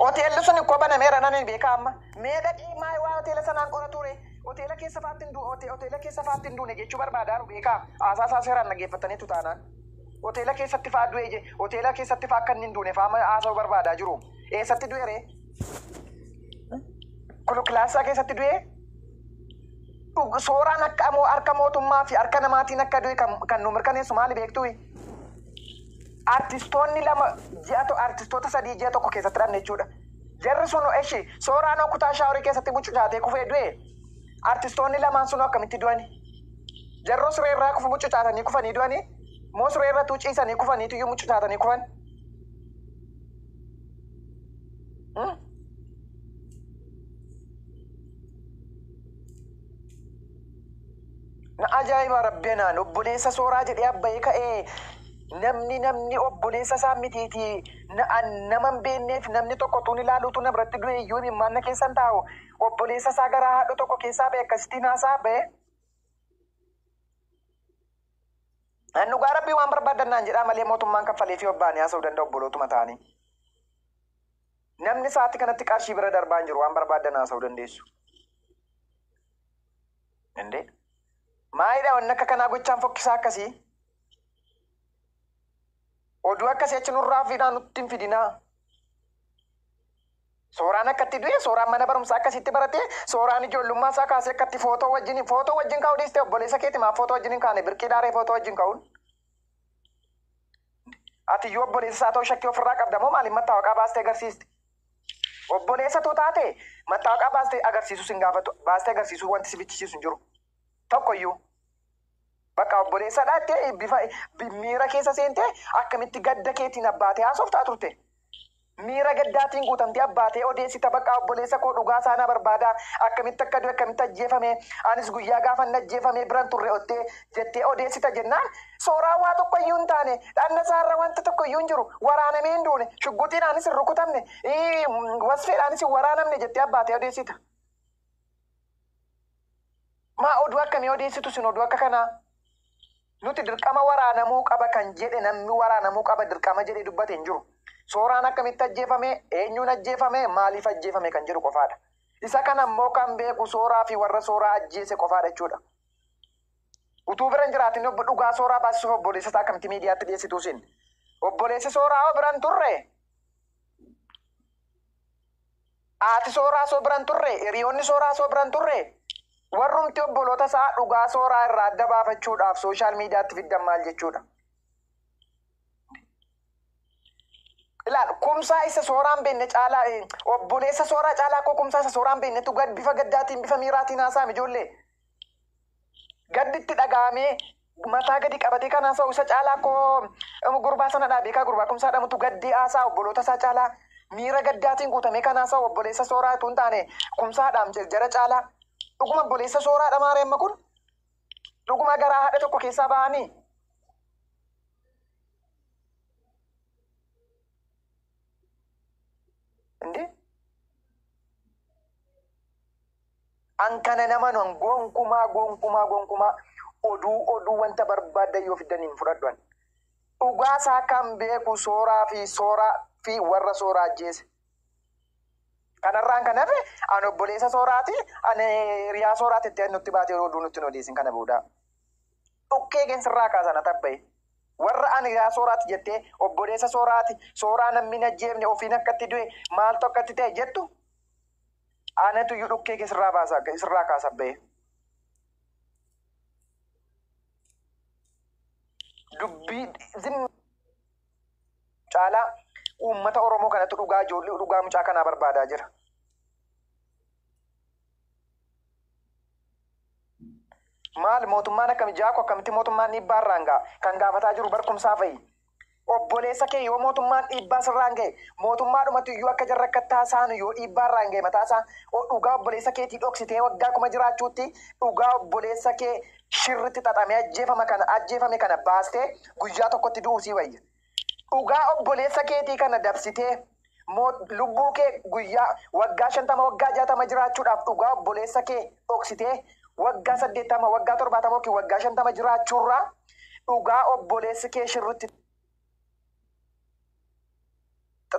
Hoteelli sun ikkoo banameera nan hin beekaa amma. Mee dhaqii maal waa hoteela sanaan qora ture. Hoteela keessa faatti hin duune hoteela keessa faatti hin duune jechuu barbaadaaru beekaa. Haasaa isaa seeraan dhaggeeffataniitu taanaan. Hoteela keessatti faa du'e je hoteela keessatti faa akka inni hin duune faa haasa'uu barbaadaa jiru. Eessatti du'e ree? Kilaasaa keessatti du'e? Sooraan akka harka mootummaa fi harka namaatiin akka du'e kan nu mirkaneessu maali beektuu? Artistoonni lama ji'a artistoota sadii ji'a tokko keessatti dhabne jechuudha. Jarri sun eshi sooraan kutaa shaaworii keessatti mucucaatee kufee du'e. Artistoonni lamaan sun akkamitti du'ani? Jarroo siree irraa kufu mucucaatanii kufanii du'ani? Moo siree irratti ciisanii kufaniitu iyyuu mucucaatanii kufan? Na ajaa'iba rabbeenaan obboleessa sooraa jedhee abbayee ka'ee namni obboleessa isaa mitiiti nama hin beekneef namni tokko tuun ilaaluutu na biratti du'e iyyuu imimmaan na keessan taa'u obboleessa isaa garaa haadha tokko keessaa ba'e akkasittiin haasaa ba'e. Dhugaa rabbii waan barbaadan naan jedhaa malee mootummaan kaffalee fi obbaanii haasa'uu danda'u obbolootuma ta'anii. Namni sa'aatii kanatti qarshii bira darbaa hin jiru waan barbaadan haasa'uu dandeessu. Indee maalidha wanni akka kanaa gochaan fokkisaa akkasii? Oduu akkasii achi nurraa fidaa nutti hin fidinaa. Sooraan akkatti du'e, sooraan mana barumsaa akkasitti barate, sooraan ijoollummaa isaa kaasee akkatti footoo wajjin ka'uu dhiiste obboleessa keeti maaf footoo wajjin hin kaane birqii daaree footoo wajjin ka'uun. Ati iyyuu obboleessa isaa ta'uu shakkii ofirraa qabda moo maaliin mattaawaqaa baastee agarsiisti? Obboleessa too taate mattaawaqaa baastee agarsiisus hin gaafatu baastee agarsiisuu wanti si fichisiisu hin jiru. Tokko iyyuu. Bakka obboleessa dhaattee bifa miira keessa seentee akkamitti gadda keetiin abbaatee haasoftaa turte. Miira gaddaatiin guutamtee abbaatee odeessita bakka obboleessa koo dhugaa isaa na barbaada akkamitti akka du'e akkamitti ajjeefame anis guyyaa gaafa inni ajjeefame biran turre ottee jettee odeessita jennaan sooraan waa tokko iyyuu hin taane dhanna isaarra wanta tokko iyyuu hin jiru waraanamee hin duune shugguxiidhaanis hin rukutamne wasfeedhaanis hin waraanamne jettee abbaatee odeessita. Maa oduu akkamii odeessitu sin oduu akka kanaa? Nuti dirqama waraanamuu qaba kan jedhe namni waraanamuu qaba dirqama jedhee dubbate hin jiru. Sooraan akkamitti ajjeefame, eenyuun ajjeefame, maaliif ajjeefame kan jedhu qofaadha. Isa kana immoo kan beeku sooraa fi warra sooraa ajjeese qofaadha jechuudha. Utuu bira hin jiraatin obbo dhugaa sooraa baasisuuf obboleessa isaa akkamitti miidiyaatti dhiyeessituu sin? Obboleessi sooraa hoo bira hin turre? Haati sooraa soo bira hin turre? Hiriyoonni sooraa soo bira hin turre? Warrumti obboloota isaa dhugaa sooraa irraa adda baafachuudhaaf sooshaal miidiyaatti fiddan maal jechuudha? Ilaal kumsaa isa sooraan beekne caalaa obboleessa sooraa caalaa koo kumsaa isa sooraan beeknetu gad bifa gaddaatiin bifa miiraatiin haasa'am ijoollee. Gadditti dhaga'amee mataa gadi qabatee kan haasa'u isa caalaa koo gurbaa sana dhaa beekaa gurbaa kumsaa dhamutu gaddee haasa'a obboloota isaa caalaa miira gaddaatiin guutamee kan haasa'u obboleessa sooraa utuu hin taane kumsaadhaam jara caalaa. Dhuguma obboleessa sooraadha maaree amma kun? Dhuguma garaa haadha tokko keessaa ba'anii? Indee? An kana nama nan gonkumaa gonkumaa gonkumaa oduu wanta barbaaddan yoo fiddan hin fudhadhu an. Dhugaa isaa kan beeku sooraa fi warra sooraa ajjeese. Kanarraan kan hafe an obboleessa sooraati an hiriyaa sooraati itti nutti baatee oduu nutti hin odeessin kana booda. Dhukkee keensirraa kaasan tabbaye. Warra ani hiriyaa sooraati jettee obboleessa sooraati sooraa namni hin ajjeefne ofiin akkatti du'e maaltu akkatti ta'e jettu anatu iyyuu dhukkee keessirraa baasa sirraa kaasa ba'e. Dubbii zim caalaa uummata Oromoo kanatti dhugaa ijoollee dhugaa mucaa kanaa barbaadaa jira. Maal mootummaan akkami jaako akkamitti mootummaan dhiibbaa irraan ga'a kan gaafataa jiru barkumsaa fa'i. Obboleessa kee yoo mootummaan dhiibbaa sirraan ga'e mootummaadhumatu iyyuu akka jarra akka taasaanu yoo dhiibbaa irraan ga'e mataa isaa dhugaa obboleessa keetii dhoksitee waggaa kuma jiraachuutti dhugaa obboleessa kee shirritti xaxamee ajjeefame kana baastee guyyaa tokkotti du'uu sii wayya. Dhugaa obboleessa keetii kana dabsitee lubbuu kee guyyaa waggaa 50 waggaa 60 jiraachuudhaaf dhugaa obboleessa kee dhoksitee waggaa 80 waggaa 70 yookiin waggaa 50 jiraachuurraa dhugaa obboleessi kee shirritti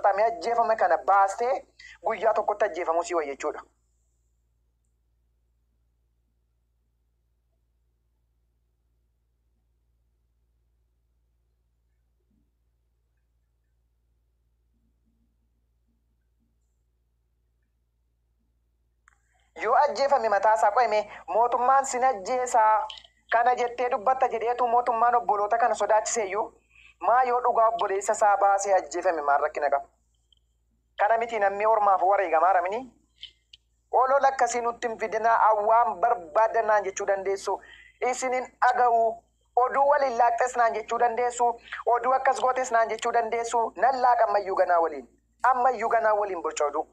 xaxamee ajjeefame kana baastee guyyaa tokkotti ajjeefamuu si wayya jechuudha. Yoo ajjeefame mataa isaa qo'ame mootummaan sin ajjeesaa kana jettee dubbatta jedheetu mootummaan obboloota kana sodaachise iyyuu maa yoo dhugaa obboleessa isaa baasee ajjeefame maal rakkina qaba? Kana miti namni ormaaf wareegamaa ramini. Olola akkasii nutti hin fidinaa, awwaan barbaadanaan jechuu dandeessu. Isinin dhaga'u. Oduu waliin laaqxes naan jechuu dandeessu. Oduu akkas gootes naan jechuu dandeessu. Nan laaqa ammayyuu ganaa waliin. Ammayyuu ganaa waliin boca oduu.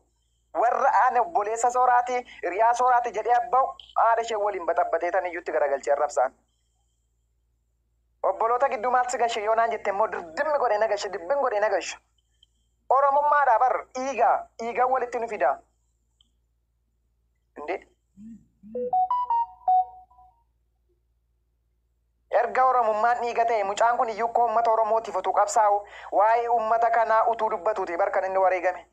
Warra ani obboleessa sooraati, hiriyaa sooraati jedhee abba'u haadha ishee waliin baxabbatee tan iyyuutti garagalchee arrabsaan. Obboloota gidduu maal si gashe yoo naan jette immoo dirdimmi godhee na gashe, dibbin godhee na gashe. Oromummaadhaa bar dhiiga, dhiigan walitti nu fida. Indee. Erga Oromummaan dhiiga ta'e mucaan kun iyyuu akka uummata Oromootiif utuu qabsaa'u waa'ee uummata kanaa utuu dubbatuuti bar kan inni wareegame.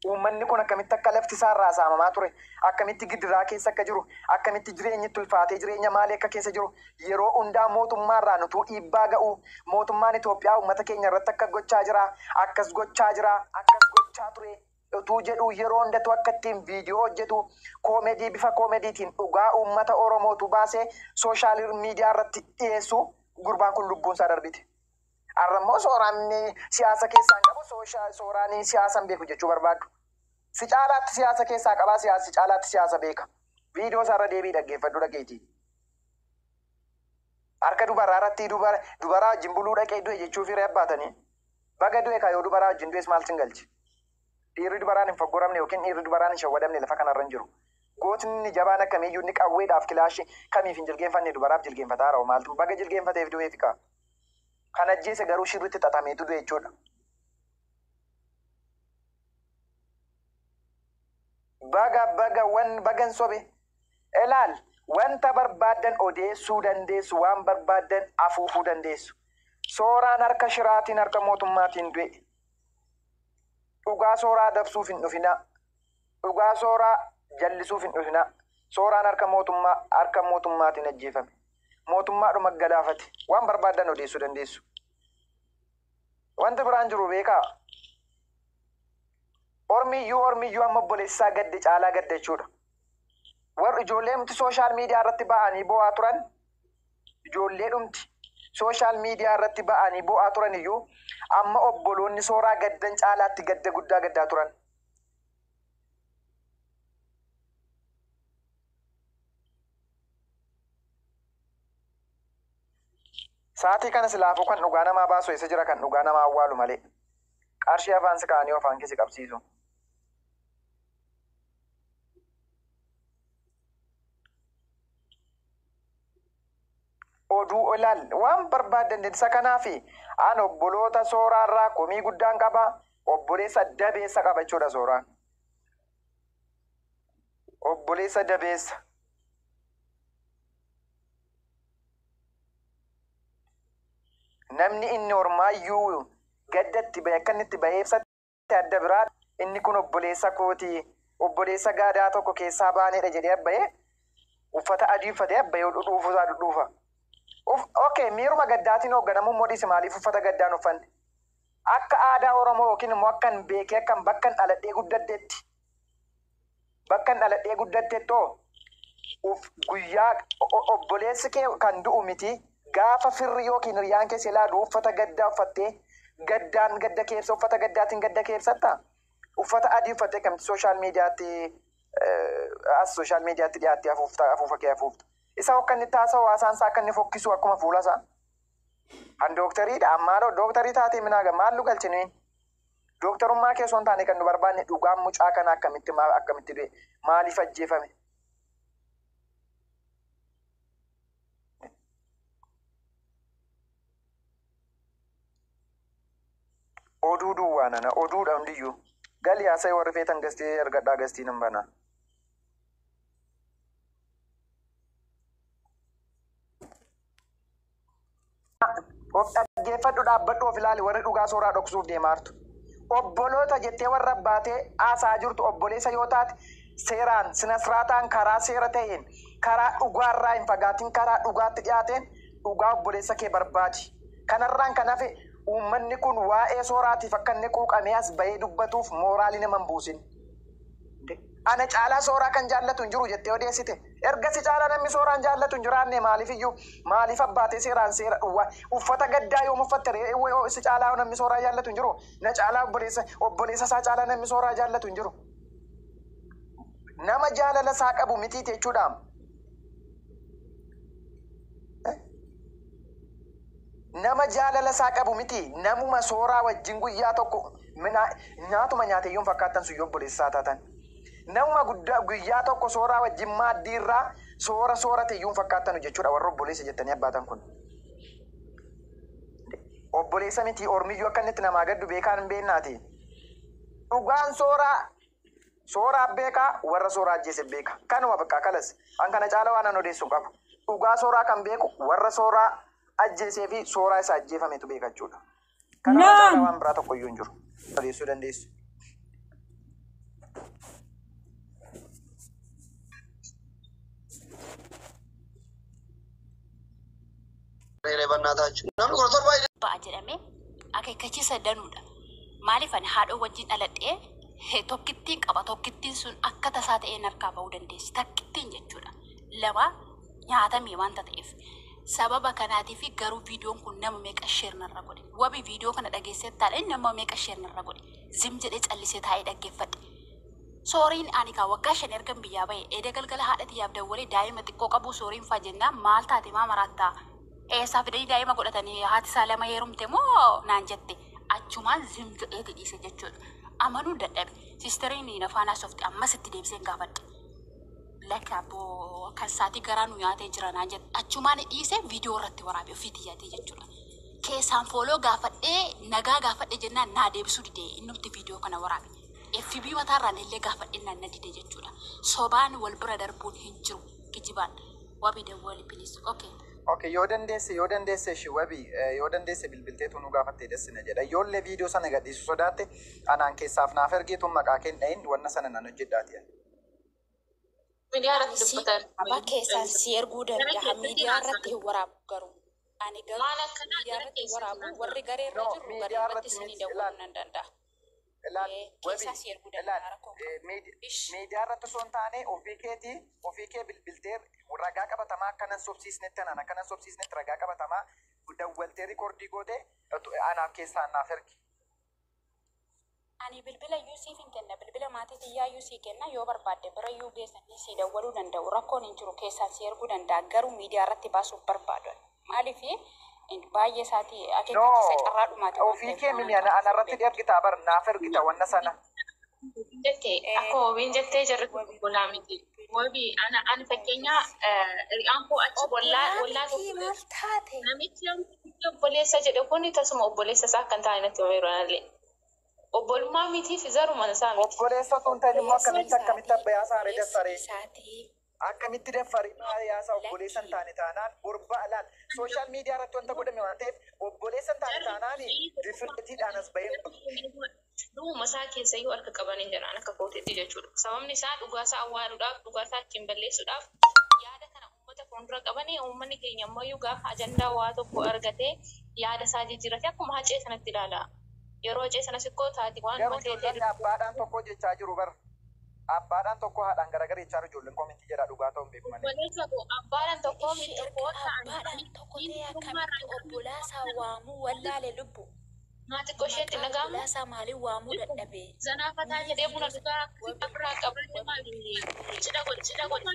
Uummanni kun akkamitti akka lafti isaa irraa saamamaa ture, akkamitti gidiraa keessa akka jiru, akkamitti jireenyi itti ulfaatee jireenya maalii akka keessa jiru, yeroo hundaa mootummaa irraan utuu dhiibbaa ga'uu, mootummaan Itoophiyaa uummata keenya irratti akka gochaa jira, akkas gochaa jira, akkas gochaa ture utuu jedhuu yeroo hundatu akka ittiin viidiyoo hojjetu, koomedii bifa koomediitiin dhugaa uummata Oromoo utuu baasee sooshaal miidiyaa irratti dhiyeessu gurbaan kun lubbuun isaa darbite. Har'a immoo sooraan siyaasa keessaa hin qabu, sooraan siyaasa hin beeku jechuu barbaaddu. Si caalaatti siyaasa keessaa qabaa, si caalaatti siyaasa beeka. Viidiyoo isaarra deebii dhaggeeffadhu dhageetii. Harka dubaraa irratti dubaraa wajjin buluu dhaqee du'e jechuu firee abbaatanii. Baga du'e kaa yoo dubaraa wajjin du'es maal sin galche? Dhiirri dubaraan hin foggoramne yookiin dhiirri dubaraan hin shawwadamne lafa kanarra hin jiru. Gootni jabaan akkamiiyyuu inni qawweedhaaf kilaashii kamiif hin jilgeenfanne dubaraaf jilgeenfataa haraa maaltu baga jilgeenfateef du'eef kaa. Kan ajjeese garuu shirritti xaxameetu du'e jechuudha. Baga baga wan bagan sobe. Ilaal wanta barbaaddan odeessuu dandeessu, waan barbaaddan afuufuu dandeessu. Sooraan harka shiraatiin harka mootummaatiin du'e. Dhugaa sooraa dabsuuf hin dhufinaa. Dhugaa sooraa jallisuuf hin dhufinaa. Sooraan harka mootummaa harka mootummaatiin ajjeefame. Mootummaadhuma galaafate. Waan barbaaddan odeessuu dandeessu. Wanti biraan jiru beekaa. Ormiyyuu ormiyyuu amma obboleessisaa gadde caalaa gadde jechuudha. Warri ijoollee dhumti sooshaal miidiyaa irratti ba'anii bo'aa turan, ijoollee dhumti sooshaal miidiyaa irratti ba'anii bo'aa turan iyyuu amma obboloonni sooraa gaddan caalaatti gadda guddaa gaddaa turan. Sa'aatii kana silaafuu kan dhugaa namaa baasu eessa jira, kan dhugaa namaa awwaalu malee. Qarshii afaan si kaa'anii afaan kee si qabsiisu. Oduu ilaal waan barbaaddan isa kanaafi an obboloota sooraarraa komii guddaan qaba. Obboleessa dabeessa qaba jechuudha sooraan. Obboleessa dabeessa. Namni inni ormaayyuu gaddatti bahe akka inni itti bahee ibsate adda biraa, inni kun obboleessa kooti, obboleessa gaadaa tokko keessaa baanedha jedhee abba'ee uffata adii uffatee abba'ee dhudhuufu isaa dhudhuufa. Okay, miiruma gaddaatiin hoogganamuu immoo dhiisi, maaliif uffata gaddaan uffanne? Akka aadaa Oromoo yookiin immoo akkan beekee akkan bakkan dhaladhee guddadhetti. Bakkan dhaladhee guddadhettoo uf guyyaa obboleessi kee kan du'u miti, gaafa firri yookiin hiriyaan kee si ilaalu uffata gaddaa uffattee gaddaan gadda keessa uffata gaddaatiin gadda keessattaa? Uffata adii uffattee akkamitti sooshaal miidiyaatti as sooshaal miidiyaatti dhiyaattee afuufta, afuufa kee afuufta? Isa akka inni taasa'u haasaan isaa akka inni fokkisu akkuma fuula isaa. Kan dooktariidha ammaadha, dooktarii taatee minaaga maal nu galche nuyin? Dooktarummaa kee osoo hin taane kan nu barbaanne dhugaan mucaa kana akkamitti akkamitti du'e, maaliif ajjeefame? Oduu duwwaa nana, oduudha hundiyyuu. Gali haasa'e warri feetan gastii argadhaa, gastii nan banaa. Of dhaggeeffadhu, dhaabbadhu, of ilaali, warri dhugaa sooraa dhoksuuf deemaartu. Obboloota jettee warra baatee haasaa jirtu obboleessa yoo taate, seeraan sinasraataan, karaa seera ta'een, karaa dhugaarraa hin fagaatin, karaa dhugaatti dhiyaateen dhugaa obboleessa kee barbaadi. Kanarraan kan hafe uummanni kun waa'ee sooraatiif akka inni quuqamee as bahee dubbatuuf mooraalii nama hin buusin. Ana caalaa sooraa kan jaallatu hin jiru jettee odeessite. Erga si caalaa namni sooraan jaallatu hin jiraanne, maaliif iyyuu, maaliif abbaatee seeraan seera dhuwwaa uffata gaddaa yoom uffatte ree? Si caalaa namni sooraa jaallatu hin jiru. Na caalaa, obboleessa isaa caalaa namni sooraa jaallatu hin jiru. Nama jaalala isaa qabu mitiiti jechuudha. Nama jaalala isaa qabu miti. Namuma sooraa wajjin guyyaa tokko nyaatuma nyaateyyuun fakkaattan sun yoo obboleessa isaa taatan. Namuma guddaa guyyaa tokko sooraa wajjin maaddii irraa soora soorateyyuun fakkaattanu jechuudha warra obboleessa jettanii abbaatan kun. Obboleessa miti, ormiyyuu akka inni itti namaa gaddu beekaan hin beeknaati. Dhugaan sooraa sooraa beekaa, warra sooraa ajjeese beeka. Kanuma bakka kalas. An kana caala waan an odeessu hin qabu. Dhugaa sooraa kan beeku warra sooraa ajjeesee fi sooraa isa ajjeefametu beeka jechuudha. Kanuma caala Naam. waan biraa tokko iyyuu hin jiru. Odeessuu dandeessu. Namni 17 ba'a jedhamee akeekkachiisa danuudha. Maaliif, ani haadhoo wajjin dhaladhee tokkittiin qaba. Tokkittiin sun akka tasaa ta'een harkaa ba'uu dandeessi. Takkittiin jechuudha. Lama nyaatamee wanta ta'eef. Sababa kanaatiif garuu viidiyoon kun nama meeqa share narra godhe. Wabi, viidiyoo kana dhageessee taa'ee nama meeqa share narra godhe. Zim jedhee callisee taa'ee dhaggeeffadhe. Sooriin ani kaa waggaa 5 ergan biyyaa bahe, eeda galgala haadha xiyyaaf dawwalee daa'ima xiqqoo qabu sooriin faa jennaan, maal taate, maa maraattaa, eessaa fidanii daa'ima godhatanii, haati isaa lama heerumte moo naan jette. Achumaan zim jedheeti dhiise jechuudha. Amanuu dadhabe. Sisteriin afaan haasofte, ammas itti deebiseen gaafadhe. Lakki abboo, kan saatii garaa nu nyaatee jira naan jette. Achumaan dhiise, viidiyoo irratti waraabe ofii xiyyaatee jechuudha. Keessaan follow gaafadhee, nagaa gaafadhe jennaan naa deebisuu dide innumti viidiyoo kana waraabe. FB mataarraan illee gaafadhe naan na dide jechuudha. Sobaan wal bira darbuun hin jiru, kijibaan. Wabi, dawwali please. Okay. Okay, yoo dandeesse shi wabi, yoo dandeesse bilbilteetu nu gaafatte dessina jedha. Yoollee viidiyoo sana gadhiisu sodaatte, anaan keessaaf naaf ergeetu maqaa kee hin dhahin, wanna sana nan hojjedhaati. Miidiyaa irratti Si dubbatan. abbaa keessaan si erguu danda'a. Miidiyaa irratti hin waraabu garuu. Ani garuu Maal akkanaa miidiyaa gara irratti hin keessatti waraabu. Warri garee irra No, jirru garee miidiyaa irratti irratti isinii miti, dawwaluu ilaal. nan danda'a. Ilaal, wabi, Keessaa si erguu ilaal, danda'a, rakkoo hin qabu. Ish. Miidiyaa irratti osoo hin taane ofii kee bilbiltee ragaa qabatamaa akkanan sobsiisnetti, anaan akkanan sobsiisnetti ragaa qabatamaa dawwaltee rikoordii goote anaaf keessaan naaf ergi. Ani bilbila iyyuu siif hin kenna. Bilbila maatii xiyyaa iyyuu sii kenna. Yoo barbaadde bira iyyuu geessanii sii dawwaluu danda'u. Rakkoon hin jiru, keessaan si erguu danda'a. Garuu miidiyaa irratti baasuuf barbaadu. Maaliif, baay'ee isaatii No, akeekkachiisa carraa dhumaati waan ofii ta'eef kee waan mimi ana anarratti ergita bar, naaf ergita wanna sana. Jette akka wabiin jettee jirri kun obbolaa miti. Wabii, ana ani fakkeenya hiriyaan koo achi wallaa Obbolaa wallaa miti, tokko maal taate? Namichi obboleessa jedhe kun tasuma obboleessa isaa akka hin taane natti himeeru anallee. Obbolummaa mitiif zaruma isaa miti. Obboleessa osoo hin ta'in immoo Obboleessa akkamitti isaatii. abbayyaa saaree Obboleessa daffaree? isaatii. Akkamitti daffarii yaasaa obboleessa hin Lakki. taane taanaan borba laal social media irratti wanta godhame waan ta'eef, obboleessa hin taane taanaan rifleetiidhaan as bahee. Dhuguma isaa keessa iyyuu harka qabanii jiran akka kooteetti jechuudha. Sababni isaa dhugaa isaa awwaaluudhaaf, dhugaa isaa ittiin balleessuudhaaf yaada kana uummata fuuldura qabanii, uummanni keenya ammayyuu gaafa ajandaa waa tokko argatee yaada isaa jijjiirate akkuma hacee sanatti ilaala. Yeroo hacee sana sikkoo taati waan Garuu matee ijoolleen abbaadhaan tokko jechaa jiru bar. Abbaadhaan tokko haadhaan garagara jechaa jiru ijoolleen koomentii jedha, dhugaa ta'uun beeku malee. Obboleessa koo, abbaadhaan tokko Ishee miti, erga tokko ta'an abbaadhaan tokko ta'e akkamitti obbolaasaa waamuu wallaale lubbu? Maa xiqqoo isheetti Maqaa dhaga'amu. obbolaasaa maaliin waamuu dadhabe? Zanaa fataa jedhee buna dhugaa akkasitti biraa qabanne maali cidha godhe cidha godhe.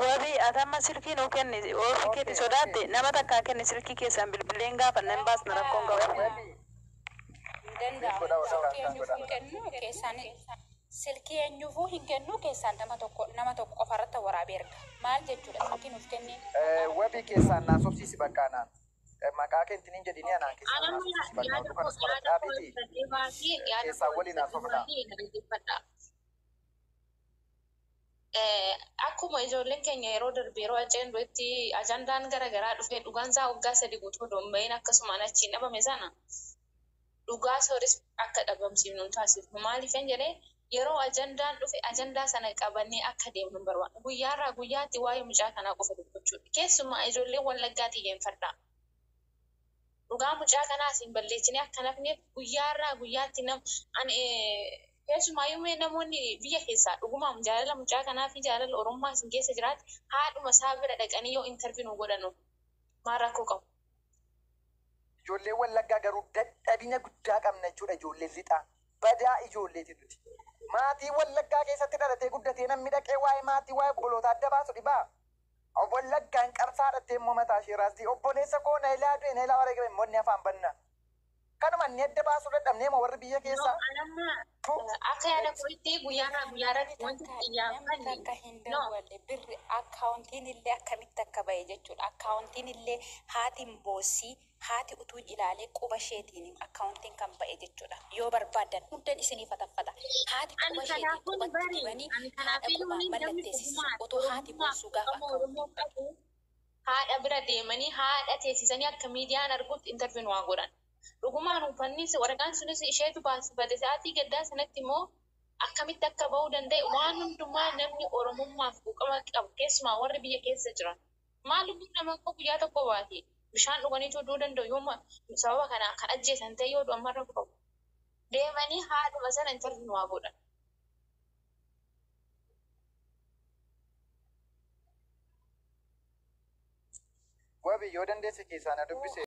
Wabii, ati amma silkii nuu kenni. Ofii keetti sodaatte, nama takkaa kenni, silkii keessaan bilbileen gaafanna, hin baasna, rakkoon qabu. Wabii. Hin danda'amu. Godha godha Silkii kan eenyuufuu godha. hin kennu keessaan, silkii eenyuufuu hin kennu keessaan, nama tokko qofa irratti waraabee erga. Maal jechuudha silkii nuuf kenni? Wabii, keessaan naa sobsiisi bakka anaan. Maqaa keetiin hin jedhini, anaan keessaan naa Anamma sobsiisi bakka yaada oduu koo kanas mara yaada koo dhaabiiti. ibsadhee baasii yaada koo Keessaan waliin ibsadhee haasofnaa. baasii na dhaggeeffadha. Akkuma ijoolleen keenya yeroo darbe yeroo aceen du'etti ajandaan gara garaa dhufee dhugaan isaa waggaa 3 guutuu domma'een akkasumaan achiin dhabame sana. Dhugaa sooris akka dhabamsiifnu nu taasifnu. Maaliifan jedhee yeroo ajandaan dhufe ajandaa sana qabannee akka deemnu hin barbaannu. Guyyaarraa guyyaatti waa'ee mucaa kanaa qofa dubbachuudha. Keessumaa ijoolleen Wallaggaa xiyyeeffadhaa. Dhugaa mucaa kanaa asiin balleessinee akka nafneef guyyaarraa guyyaatti nam ani keessumaayyuu mee namoonni biyya keessaa dhugumaan jaalala mucaa kanaa fi jaalala Oromummaa isin keessa jiraate haadhuma isaa bira dhaqanii yoo interview nu godhanu maal rakkoo qabu? Ijoolleen Wallaggaa garuu dadhabina guddaa qabna jechuudha ijoolleen lixaa. Badaa ijoolleeti nuti. Maatii Wallaggaa keessatti dhalatee guddatee namni dhaqee waa'ee maatii waa'ee obboloota adda baasu dhibaa. Wallaggaan qarsaa dhattee immoo mataa ishee raastii obboleessa koo na ilaa du'e na ilaa wareegame immoo inni afaan banna. Kanuma inni adda baasuu dadhabnee moo warri biyya No, keessaa? anamma akka yaada kootti guyyaarraa guyyaarratti wanti Namni xiyyeeffanne takka hin no dawwalle birri akkaawuntiin illee akkamitti akka ba'e jechuudha. Akkaawuntiin illee haati hin boossii haati utuu ilaalee quba isheetiin akkaawuntiin kan ba'e jechuudha. Yoo barbaaddan hundan isinii fataffata. Haati ani quba isheetiin kanaafuu qubatti bari dibanii ani haadha kanaafiyyuu qubaan ni namni mallatteessisi. dhugumaan Otoo haati Oromummaaf boossuu gaafa quuqama akkaawuntiin Oromoo ba'e. qabu haadha bira deemanii haadha teessisanii akka miidiyaan argutti interview waa godhan. Dhugumaan uffannis waraqaan sunis isheetu baasifate sa'aatii gaddaa sanatti immoo akkamitti akka ba'uu danda'e waan hundumaa namni Oromummaaf quuqama qabu keessumaa warri biyya keessa jiran. Maal lubbuun nama koo guyyaa tokko baate bishaan dhuganiitu du'uu danda'u yooma sababa kanaan kan ajjeesan ta'e yoo du'an marra qabu. Deemanii haadhuma sana interview waa godhan. Wabi yoo dandeesse keessaa na dubbise.